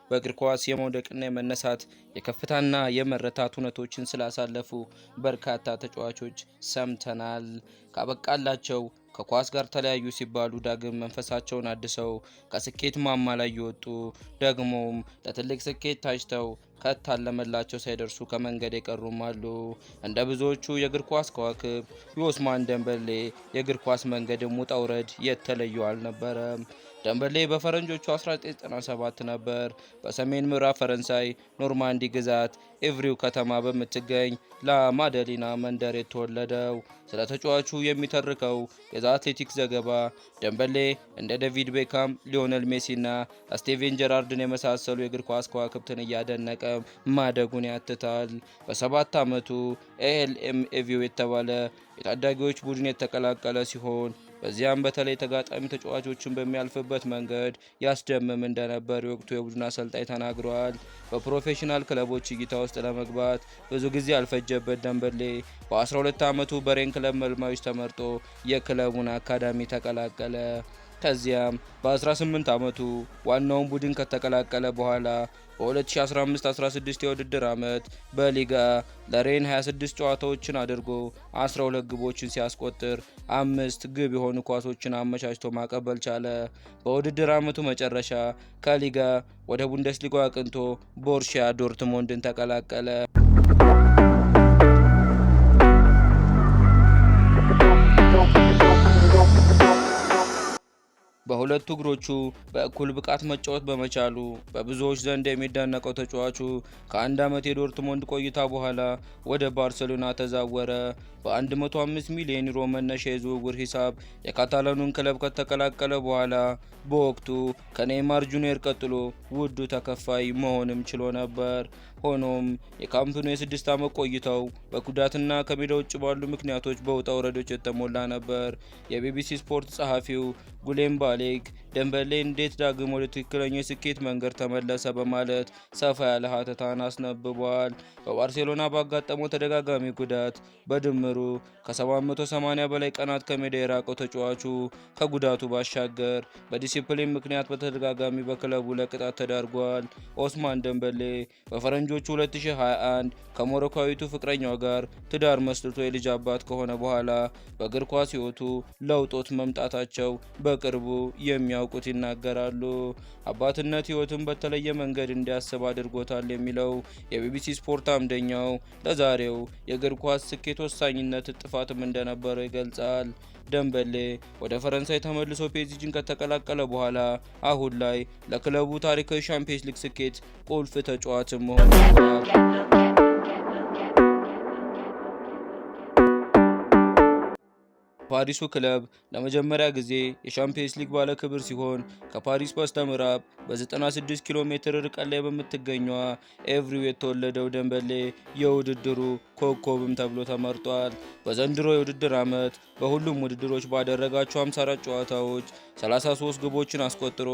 በእግር ኳስ የመውደቅና የመነሳት፣ የከፍታና የመረታት እውነቶችን ስላሳለፉ በርካታ ተጫዋቾች ሰምተናል። ካበቃላቸው ከኳስ ጋር ተለያዩ ሲባሉ ዳግም መንፈሳቸውን አድሰው ከስኬት ማማ ላይ የወጡ፣ ደግሞም ለትልቅ ስኬት ታጭተው ከታለመላቸው ሳይደርሱ ከመንገድ የቀሩም አሉ። እንደ ብዙዎቹ የእግር ኳስ ከዋክብት የኦስማን ደንበሌ የእግር ኳስ መንገድም ውጣ ውረድ የተለዩ አልነበረም። ደንበሌ በፈረንጆቹ 1997 ነበር በሰሜን ምዕራብ ፈረንሳይ ኖርማንዲ ግዛት ኤቭሪው ከተማ በምትገኝ ላማደሊና መንደር የተወለደው። ስለ ተጫዋቹ የሚተርከው የዘ አትሌቲክ ዘገባ ደንበሌ እንደ ዴቪድ ቤካም፣ ሊዮነል ሜሲና ስቴቬን ጀራርድን የመሳሰሉ የእግር ኳስ ከዋክብትን እያደነቀ ማደጉን ያትታል። በ7 ዓመቱ ኤኤልኤም ኤቪው የተባለ የታዳጊዎች ቡድን የተቀላቀለ ሲሆን በዚያም በተለይ ተጋጣሚ ተጫዋቾችን በሚያልፍበት መንገድ ያስደምም እንደነበር የወቅቱ የቡድን አሰልጣኝ ተናግረዋል። በፕሮፌሽናል ክለቦች እይታ ውስጥ ለመግባት ብዙ ጊዜ ያልፈጀበት ደንበሌ በ12 ዓመቱ በሬን ክለብ መልማዮች ተመርጦ የክለቡን አካዳሚ ተቀላቀለ። ከዚያም በ18 ዓመቱ ዋናውን ቡድን ከተቀላቀለ በኋላ በ2015-16 የውድድር ዓመት በሊጋ ለሬን 26 ጨዋታዎችን አድርጎ 12 ግቦችን ሲያስቆጥር 5 ግብ የሆኑ ኳሶችን አመቻችቶ ማቀበል ቻለ። በውድድር ዓመቱ መጨረሻ ከሊጋ ወደ ቡንደስሊጋው አቅንቶ ቦሩሲያ ዶርትሞንድን ተቀላቀለ። በሁለቱ እግሮቹ በእኩል ብቃት መጫወት በመቻሉ በብዙዎች ዘንድ የሚደነቀው ተጫዋቹ ከአንድ ዓመት የዶርትሞንድ ቆይታ በኋላ ወደ ባርሴሎና ተዛወረ። በ105 ሚሊዮን ዩሮ መነሻ የዝውውር ሂሳብ የካታላኑን ክለብ ከተቀላቀለ በኋላ በወቅቱ ከኔይማር ጁኒየር ቀጥሎ ውዱ ተከፋይ መሆንም ችሎ ነበር። ሆኖም የካምፕኑ የ6 ዓመት ቆይታው በጉዳትና ከሜዳ ውጭ ባሉ ምክንያቶች በውጣ ውረዶች የተሞላ ነበር። የቢቢሲ ስፖርት ጸሐፊው ጉሌም ባሌክ ደንበሌ እንዴት ዳግም ወደ ትክክለኛው የስኬት መንገድ ተመለሰ በማለት ሰፋ ያለ ሀተታን አስነብቧል። በባርሴሎና ባጋጠመው ተደጋጋሚ ጉዳት በድምሩ ከ780 በላይ ቀናት ከሜዳ የራቀው ተጫዋቹ ከጉዳቱ ባሻገር በዲሲፕሊን ምክንያት በተደጋጋሚ በክለቡ ለቅጣት ተዳርጓል። ኦስማን ደንበሌ በፈረንጆቹ 2021 ከሞሮካዊቱ ፍቅረኛው ጋር ትዳር መስርቶ የልጅ አባት ከሆነ በኋላ በእግር ኳስ ሕይወቱ ለውጦት መምጣታቸው በቅርቡ የሚያውቁት ይናገራሉ። አባትነት ሕይወትን በተለየ መንገድ እንዲያስብ አድርጎታል የሚለው የቢቢሲ ስፖርት አምደኛው ለዛሬው የእግር ኳስ ስኬት ወሳኝነት ጥፋትም እንደነበረው ይገልጻል። ደንበሌ ወደ ፈረንሳይ ተመልሶ ፒኤስጂን ከተቀላቀለ በኋላ አሁን ላይ ለክለቡ ታሪካዊ ሻምፒየንስ ሊግ ስኬት ቁልፍ ተጫዋች መሆን ችሏል። ፓሪሱ ክለብ ለመጀመሪያ ጊዜ የሻምፒየንስ ሊግ ባለ ክብር ሲሆን ከፓሪስ በስተምዕራብ በ96 ኪሎ ሜትር ርቀት ላይ በምትገኘዋ ኤቭሪው የተወለደው ደንበሌ የውድድሩ ኮከብም ተብሎ ተመርጧል። በዘንድሮ የውድድር ዓመት በሁሉም ውድድሮች ባደረጋቸው 54 ጨዋታዎች 33 ግቦችን አስቆጥሮ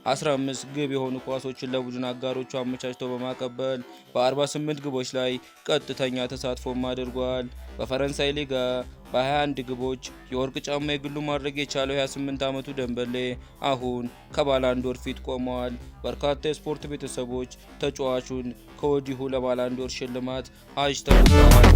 15 ግብ የሆኑ ኳሶችን ለቡድን አጋሮቹ አመቻችቶ በማቀበል በ48 ግቦች ላይ ቀጥተኛ ተሳትፎም አድርጓል። በፈረንሳይ ሊጋ በ21 ግቦች የወርቅ ጫማ የግሉ ማድረግ የቻለው 28 ዓመቱ ደንበሌ አሁን ከባላንዶር ፊት ቆመዋል። በርካታ የስፖርት ቤተሰቦች ተጫዋቹን ከወዲሁ ለባላንዶር ሽልማት አጭተውታል።